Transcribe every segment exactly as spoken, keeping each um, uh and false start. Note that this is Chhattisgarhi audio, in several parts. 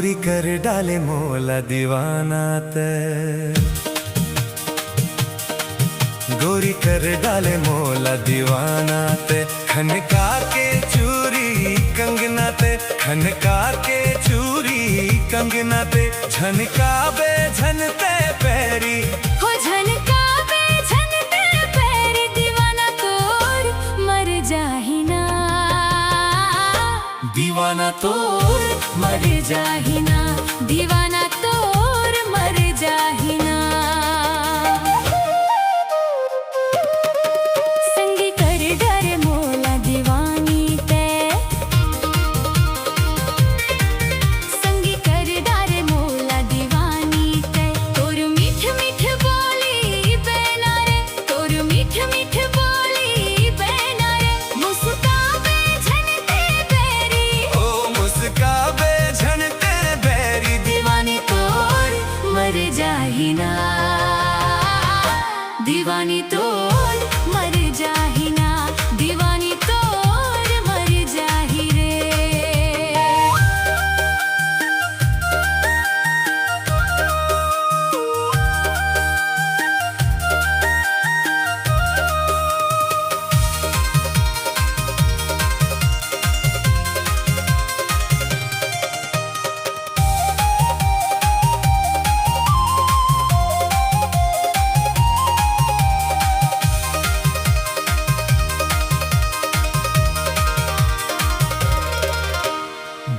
गोरी कर डाले मोला दीवाना ते, गोरी कर डाले मोला दीवाना ते, खनका के चूरी कंगना ते, खनका के चूरी कंगना ते, झनकाबे झन ते पैरी। हो झनकाबे झन ते पैरी, दीवाना तोर मर जाही ना। दीवाना तोर मर जाही ना, दीवाना तोर मर जाही ना। संगी कर डरे मोला दीवानी ते, संगी कर डरे मोला दीवानी ते, तोर मीठ मीठ बोली बैना रे, तोर मीठ मीठ बोली बैना रे, मुस्काबे झन ते बैरी। ओ मुस्काबे झन ते बैरी, दीवानी तोर मर जाही ना, दीवानी तोर मर जाही ना, दीवानी तोर मर जाही रे।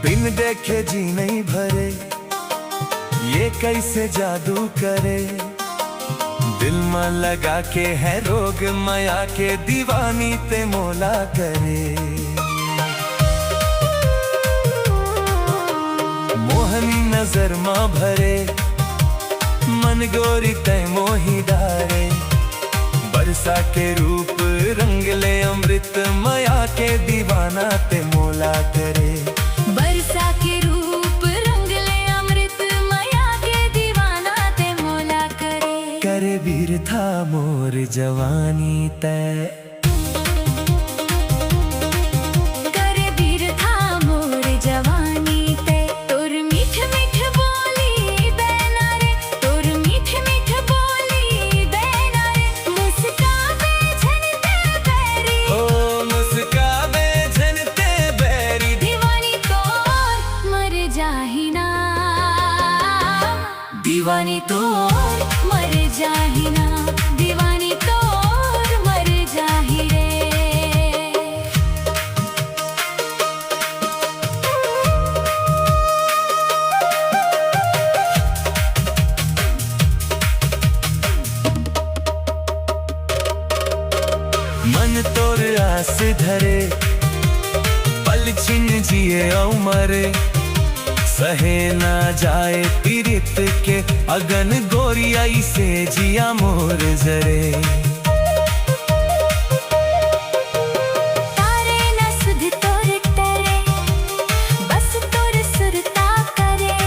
बिन देखे जी नहीं भरे, ये कैसे जादू करे। दिल म लगा के है रोग मया के, दीवानी ते मोला करे। मोहनी नजर म भरे, मन गोरी तै मोही डारे। बरसा के रूप रंग ले अमृत मया के, दीवाना ते मोला करे। बरसा के रूप रंग ले अमृत मया के, दीवाना ते मोला करे। करे बिरथा मोर जवानी ते, करे बिरथा मोर जवानी ते, तोर मीठ मीठ बोली बैना रे, तोर मीठ मीठ बोली बैना रे, मुस्काबे झन ते बैरी। ओ मुस्काबे झन ते बैरी, दीवानी तोर मर जाही ना। दीवानी तोर मर जाही ना, दीवानी तोर मर जाही रे। मन तोर आस धरे, पल छिन जिए अउ मरे। सहे ना जाए पीरित के अगन, गोरिया इसे जिया मोर जरे। तारे ना सुध तोर टरे, बस तोर सुरता करे।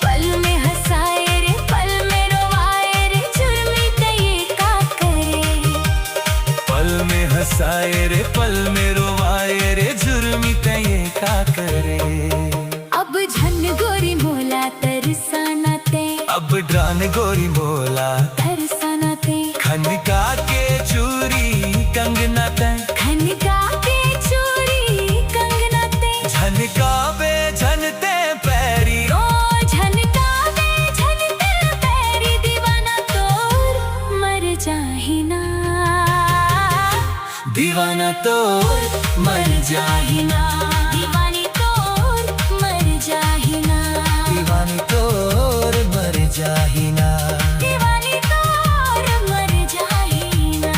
पल में हंसाए रे, पल में रोवाए रे, जुर्मी ते ये का करे। पल में हंसाए रे, पल में रोवाए रे, जुर्मी ते ये का करे। अब झन गोरी मोला तरसाना ते। अब डरान गोरी मोला तरसाना ते। खनका के चूरी कंगना ते। खनका के चूरी कंगना ते। झनकाबे झन ते पैरी। ओ झनकाबे झन ते पैरी। दीवाना तोर मर जाही ना। दीवाना तोर मर जाही ना। दीवानी तोर मर जाही ना। दीवानी तोर मर जाही ना। दीवानी तोर मर जाही ना।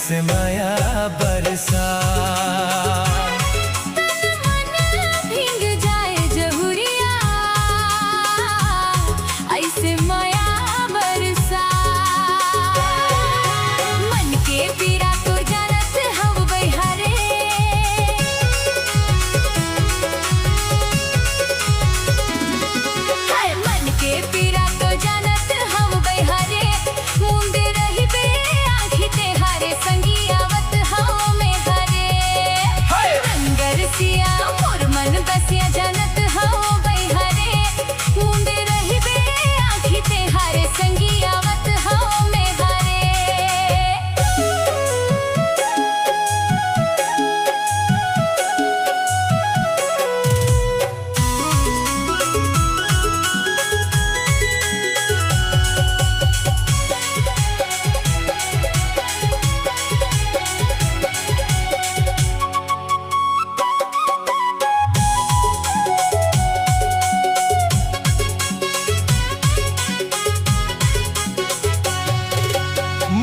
से मया बरसा। तन मन भींग जाए जहुरिया, ऐसे मया बरसा। मन के पीरा तो जानत हव बइहारे। हाय मन के पीरा तो जानत हव बइहारे। मुंदे रहिबे आँखी तेहारे, संगी आवत हव मेहरे। हाय रंगर सिया मोर मन बसिया जानत हव बइहारे। मुंदे रहिबे आँखी तेहारे, संगी आवत हव मेहरे।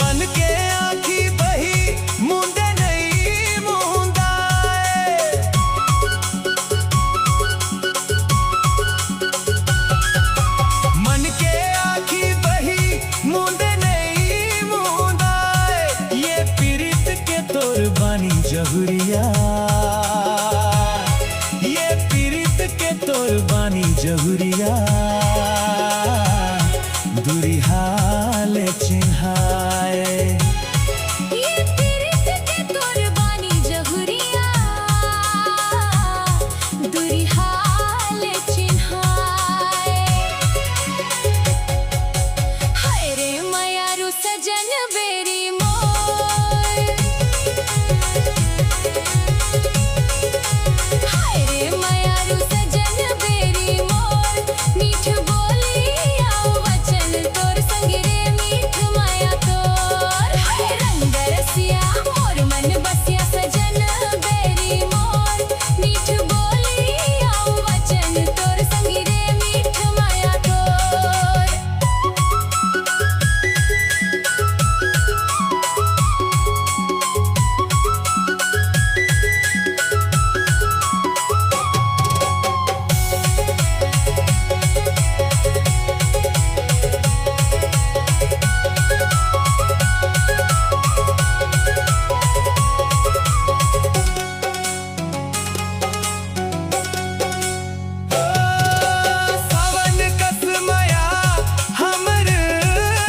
मन के आँखी बही, मुंदे नइ मुंदाए। मन के आँखी बही, मुंदे नइ मुंदाए। ये पीरित के तोर बानी जहुरिया, ये पीरित के तोर बानी जहुरिया, दुरिहा ले चिन्हाए। ये पीरित के तोर बानी जहुरिया, दुरिहा ले चिन्हाए। हाय रे मयारू सजन बेरी मोर। हाय रे मयारू सजन बेरी मोर। मीठ बोली अउ वचन तोर संगी रे मीठ मया तोर। हाय रंग रसिया मोर मन बसिया सजन बेरी मोर। मीठ बोली अउ वचन तोर संगी रे मीठ मया तोर। सावन कस मया हमर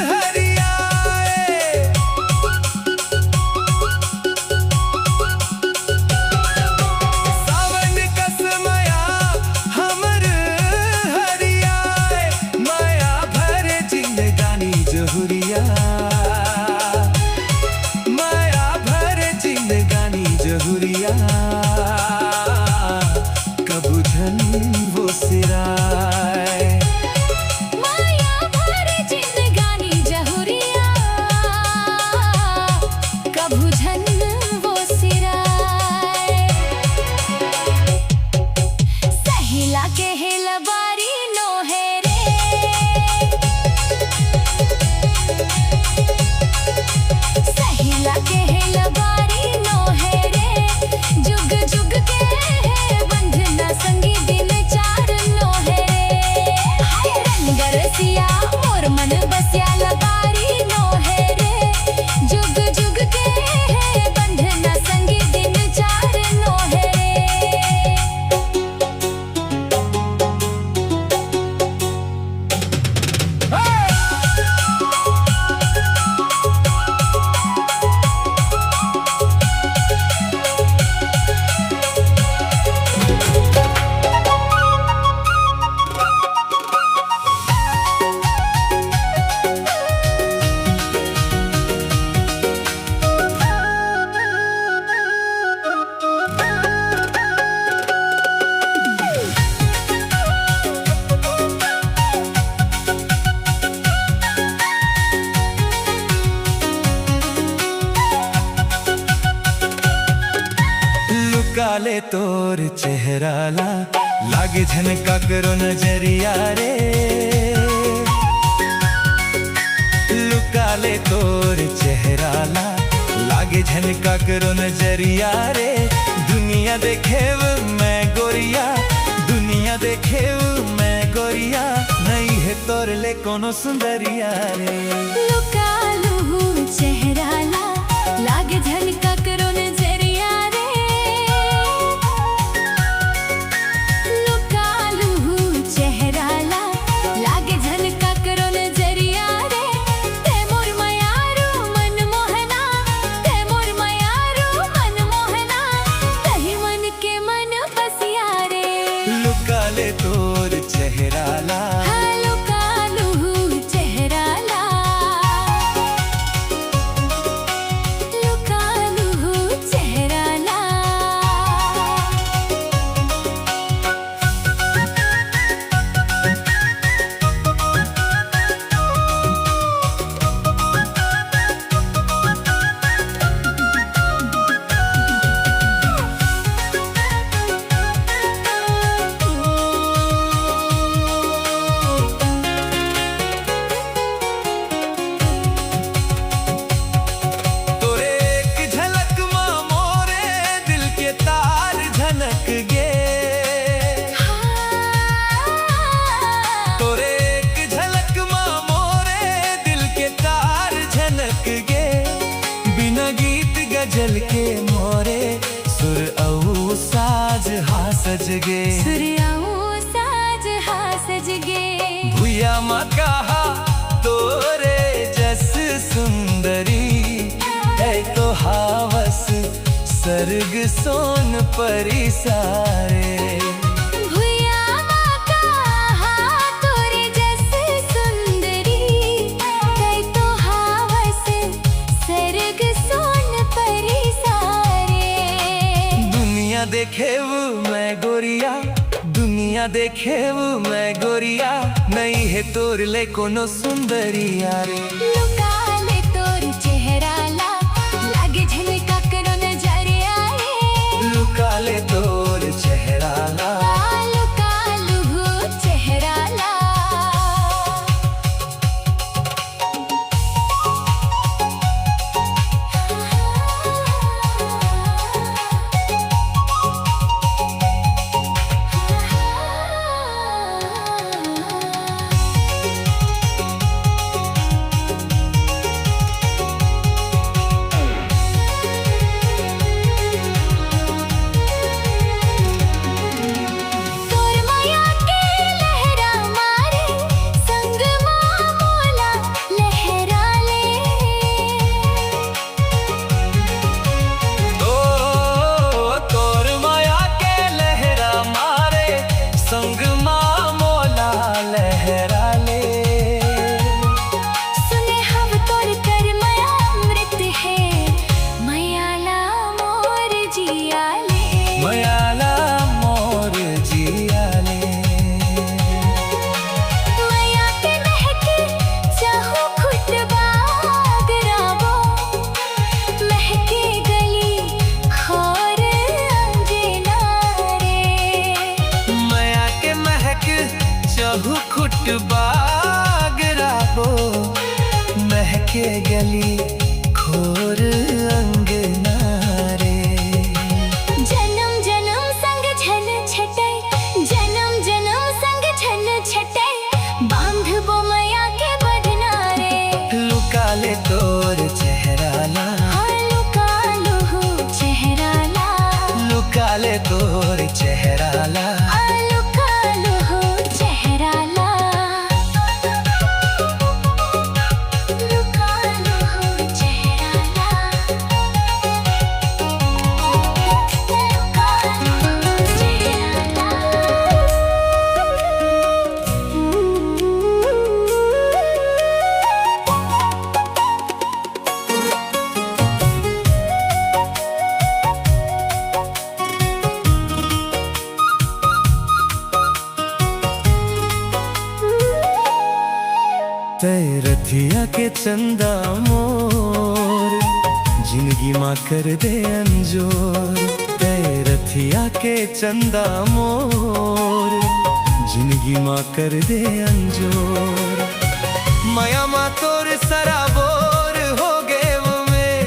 हरियाए। सावन कस मया हमर हरियाए। मया भर जिंदगानी जहुरिया। मया भर जिंदगानी जहुरिया। कभू झन वो सिराए। मया भर जिंदगानी जहुरिया, कभू झन वो सिराए। सहिला के हेला बारी नोहे रे। सहिला के हेला बारी नोहे रे। जुग जुग के हे बंधना संगी दिन चार नोहे रे। हाय रंग रसिया मोर मन बसिया लबारी नोहे रे। जुग जुग के हे बंधना संगी दिन चार नोहे रे। लुका ले तोर चेहरा ला, लागे झन काकरो नजरिया रे। लुका ले तोर चेहरा ला, लागे झन काकरो नजरिया रे, दुनिया देखेव मैं गोरिया, दुनिया देखेव मैं गोरिया, नइ हे तोर ले कोनो सुंदरिया रे। लुका लूहू चेहरा ला, लागे झन काकरो नजरिया रे। लुका लूहू चेहरा ला, लागे झन काकरो नजरिया रे। ते मोर मयारू मन मोहना, ते मोर मयारू मन मोहना, तही मन के मन बसिया रे। लुका ले तोर चेहरा ला। हाँ, लुका लूहू चेहरा ला। लुका लूहू चेहरा ला। तोरे एक झलक मा मोरे दिल के तार झनक गे। तोरे एक झलक मा मोरे दिल के तार झनक गे। बिना गीत गजल के मोरे सुर अऊ साज हा सज गे। सुर अऊ साज हा सज गे। भुइया मा कहा तोरे जस सुंदरी, तै तो हावस सरग सोन परी सारे। भुइया मा कहा तोरे जस सुंदरी, तै तो हावस सरग सोन परी सारे। दुनिया देखेव मैं गोरिया, दुनिया देखेव मैं गोरिया, नइ हे तोर ले कोनो सुंदरिया रे। लुका ले तोर चेहरा ला, लागे झन काकरो नजरिया रे। लुका ले तोर चेहरा ला। आ, लुका लूहू चेहरा ला। तोर मया के लहरा मारे, संग मा मोला लहरा ले। ओ, तोर मया के लहरा मारे, संग मा मोला लहरा ले। सुने हव तोर कर मया अमृत हे, मया ला मोर जिया ले। मया ला मोर जिया ले। मया के महक चहु खुट बाग राबो, महके गली खोर अंगना रे। मया के महक चहु खुट बाग राबो, महके गली खोर अंगना रे। जनम जनम संग झन छटय, जनम जनम संग झन छटय, बांधबो मया के बधना रे। लुका ले तोर चेहरा ला। हाँ, लुका लूहू चेहरा ला। लुका ले तोर चेहरा ला। आ, लुका लूहू चेहरा ला। लुका लूहू चेहरा ला। लुका लूहू चेहरा ला। तै रथिया के चंदा मोर, जिनगी मा कर दे अंजोर। तै रथिया के चंदा मोर, जिनगी मा कर दे अंजोर। मया मा तोर सराबोर हो गेव मैं।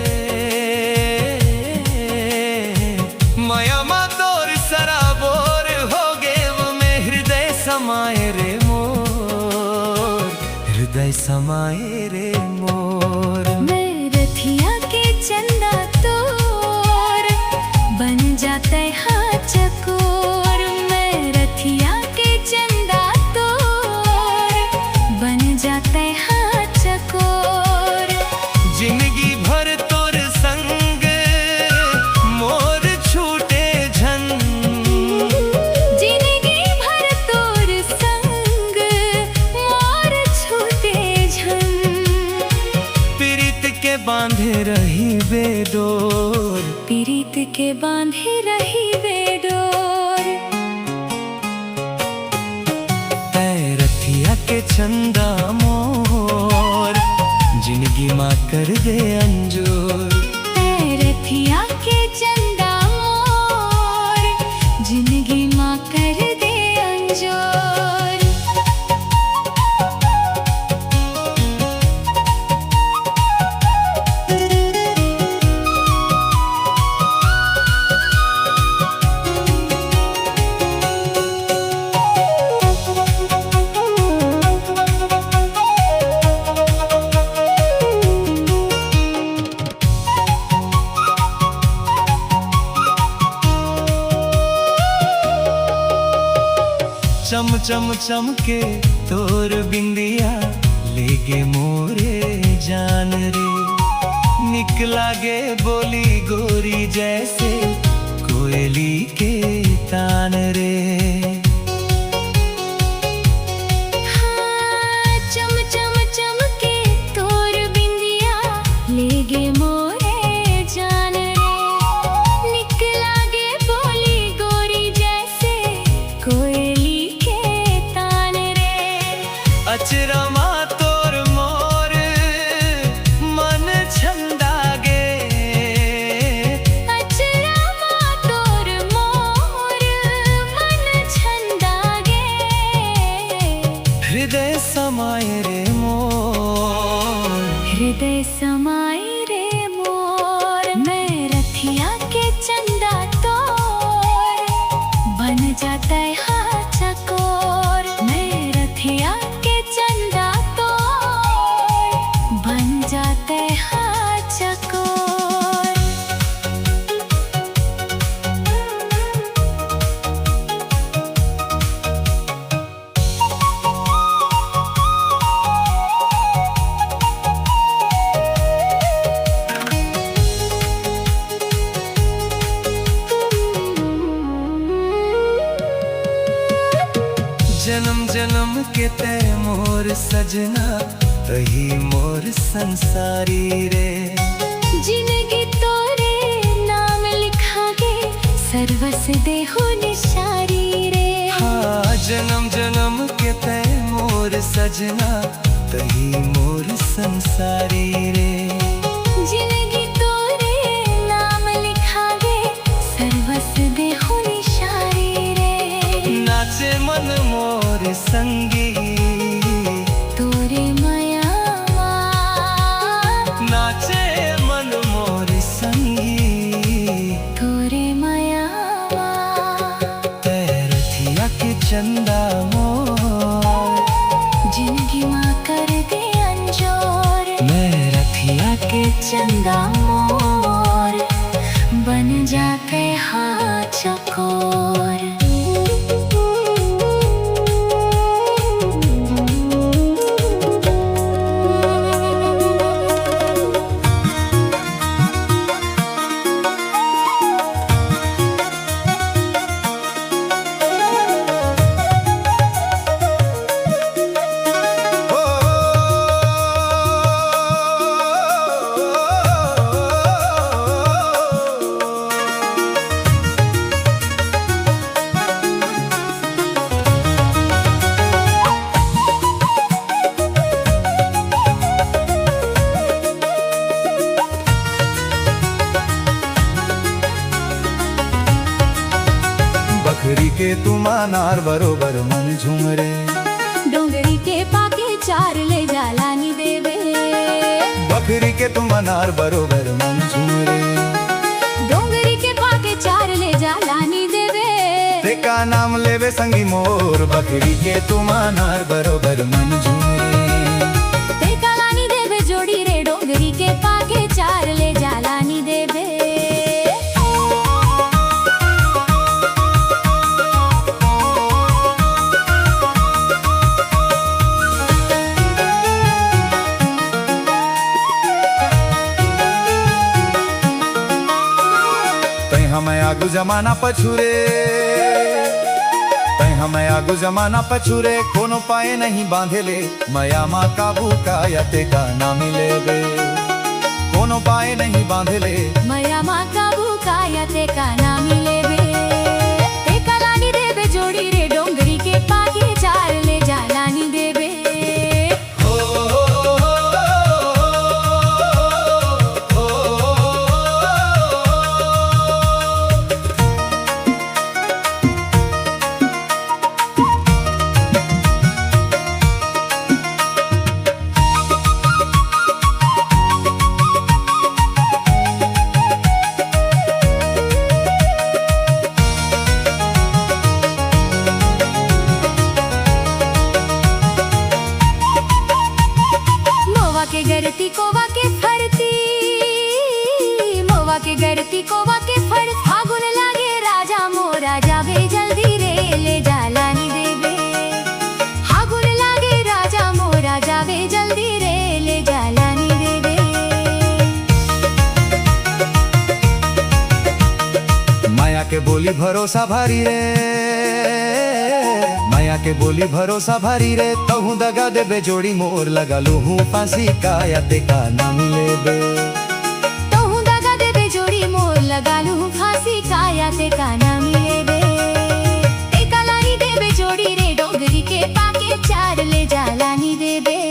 समाए रे मोर। मैं रथिया के चंदा तोर, बन जाते हा चकोर। मैं रथिया के चंदा तोर, बन जाते हा चकोर। जिंदगी भर तोर संग मोर छूटे झन। जिंदगी भर तोर संग मोर छूटे झन। पीरित के बांधे रहिबे डोर। पीरित के बांधे रहिबे डोर। तै रथिया के चंदा मोर, जिंदगी मा कर दे अंजोर। तै रथिया के चंदा मोर, जिंदगी मा कर दे अंजोर। चम चम चमके तोर बिंदिया, लेगे मोरे जान रे। निक लागे बोली गोरी, जैसे कोयली के तान रे। हाँ, चम चम चमके तोर बिंदिया, लेगे मोरे जान रे। निक लागे बोली गोरी, जैसे कोयली के तान रे। अचरा मा तोर मोर मन छंदा गे। अचरा मा तोर मोर मन छंदा गे। हृदय समाए रे मोर। हृदय समाए रे मोर। मैं रथिया के चंदा तोर, बन जाते हा चकोर। मैं रथिया के चंदा तोर, बन जाते हा चकोर। जनम जनम के तै मोर सजना, तही मोर संसारी रे। जिनगी तोरे नाम लिखागे, सर्वस देहु निशारी रे। हाँ, जनम जनम के तै मोर सजना, तही मोर संसारी रे। जिनगी तोरे नाम लिखागे, सर्वस देहु निशारी रे। नाचे मन मोर संगी, तोरे मया मा। नाचे मन मोर संगी, तोरे मया मा। तै रथिया के चंदा मोर, जिनगी मा कर दे अंजोर। मैं रथिया के चंदा मोर, बन जाते हा चकोर। बखरी के तुम अनार बरोबर मन झूम रे। डोंगरी के पाके चार ले जाला नी देवे। बखरी के तुम अनार बरोबर मन झूम रे। डोंगरी के पाके चार ले जाला नी देवे। ते का नाम लेवे संगी मोर, बखरी के तुम अनार बरोबर मन झूम रे। आगू जमाना पछुरे, तैं ह मैं आगू जमाना पछुरे, कोनो पाए नहीं बांधे ले, मया मा काबू का या तेका ना मिले बे। कोनो पाए नहीं बांधे ले। मया मा काबू का या तेका ना मिले बे। तेका लानी देबे जोड़ी रे, डोंगरी के पाके चार ले जा लानी देबे। मोवा के गरती कोवा के फरती, मोवा के गरती कोवा के फर, फागुन लागे राजा मोरा जावे जल्दी रे, ले जा लानी देबे। फागुन लागे राजा मोरा जावे जल्दी रे, ले जा लानी देबे। माया के बोली भरोसा भारी रे, माया के बोली भरोसा भारी रे, तहूँ दगा देबे जोड़ी मोर लगा लूहूँ फांसी का या तेका ना मिले बे। तहूँ दगा देबे जोड़ी मोर लगा लूहूँ फांसी का या तेका ना मिले बे। तेका लानी देबे जोड़ी रे, डोंगरी के पाके चार ले जा लानी देबे।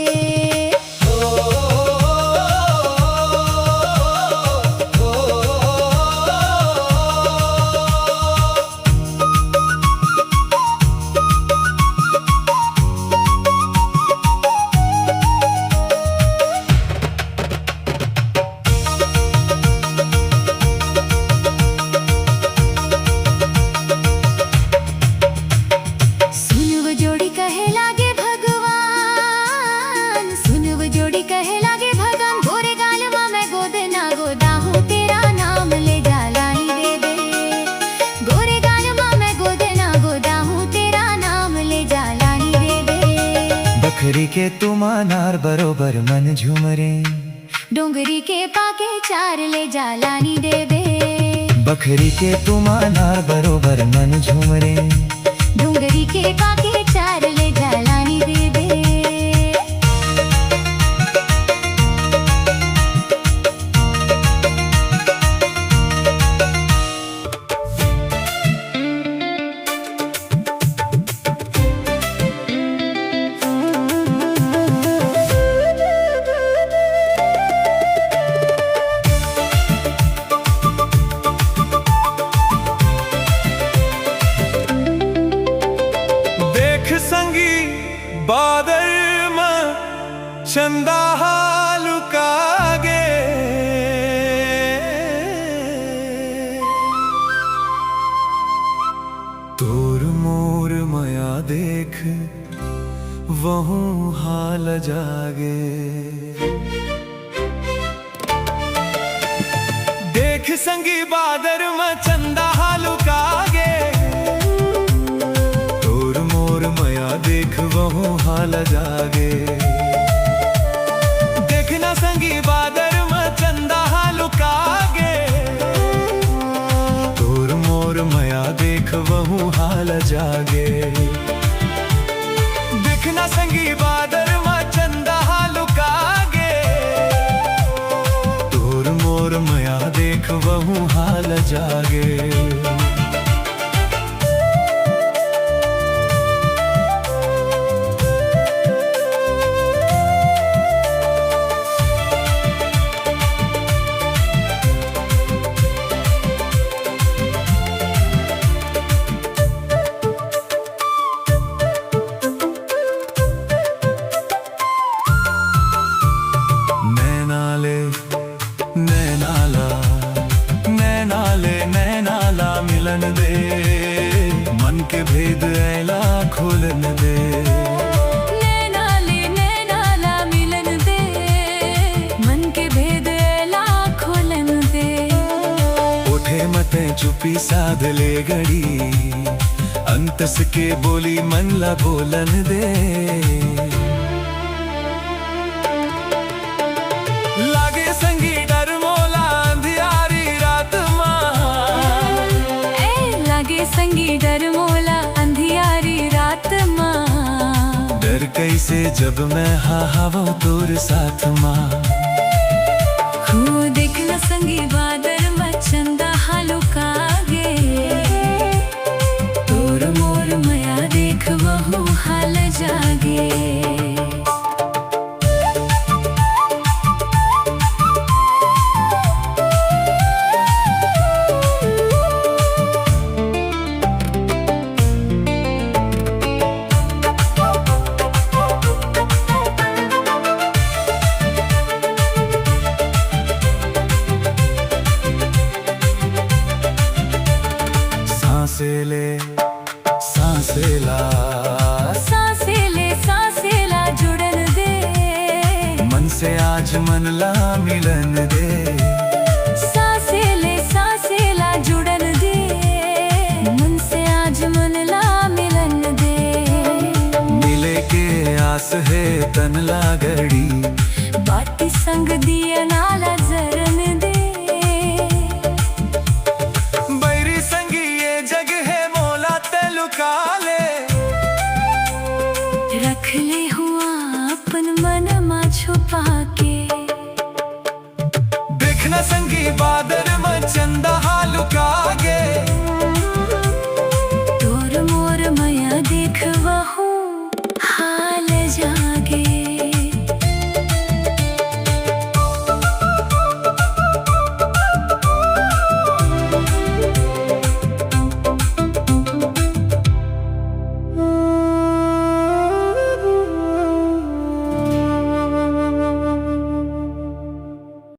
सुनव जोड़ी कहे लागे भगवान, सुनव जोड़ी कहे लागे भगवान, गोरे गाल मा मैं गोदना गोदाहूँ तेरा नाम ले जा लानी देबे। गोरे गाल मा मैं गोदना गोदाहूँ तेरा नाम ले जा लानी देबे। बखरी के तुम अनार बरोबर मन झूमरे। डोंगरी के पाके चार ले जा लानी देबे। बखरी के तुम अनार बरोबर मन झूमरे। डोंगरी के पाके चार ले जा लानी देबे। देख संगी बादर म चंदा हा लुका गे। तोर मोर मया देख वहूँ हाल जागे। देख संगी बादर म चंदा हा लुका गे। तोर मोर मया देख वहूँ हाल जागे। देखना संगी बादर म चंदा हा लुका गे। तोर मोर मया देख वहूँ हाल जागे। देखना संगी बादर म चंदा हा लुका गे। तोर मोर मया देख वहूँ हाल जागे। नैना ले नैना ला, नैना ले नैना ला मिलन दे, मन के भेद ऐला खोलन दे। नैना ले नैना ला मिलन दे, मन के भेद ऐला खोलन दे। ओठे म तैं चुपी साध ले गड़ी, अंतस के बोली मन ला बोलन दे। लागे संगी डर मोला अंधियारी रात मा। अइसे जब मैं हा हवं तोर साथ मा। हूँ, देख न संगी बादर म चंदा हा लुका गे। तोर मोर मया देख वहू हा लजा गे। सांसे ले, सांसे ला। सांसे ले, सांसे ला जुड़न दे। मन से आज मन ला मिलन दे। सांसे ले, सांसे ला जुड़न दे। मन से आज मन ला मिलन दे। मिले के आस हे तन ला गड़ी। बाती संग दिया ना ला जरन दे। बैरी संगी ये जग हे मोला ते लुका ले। रख ले हुआ अपन मन मा छुपा के। देख न संगी बादर म चंदा हा लुका गे।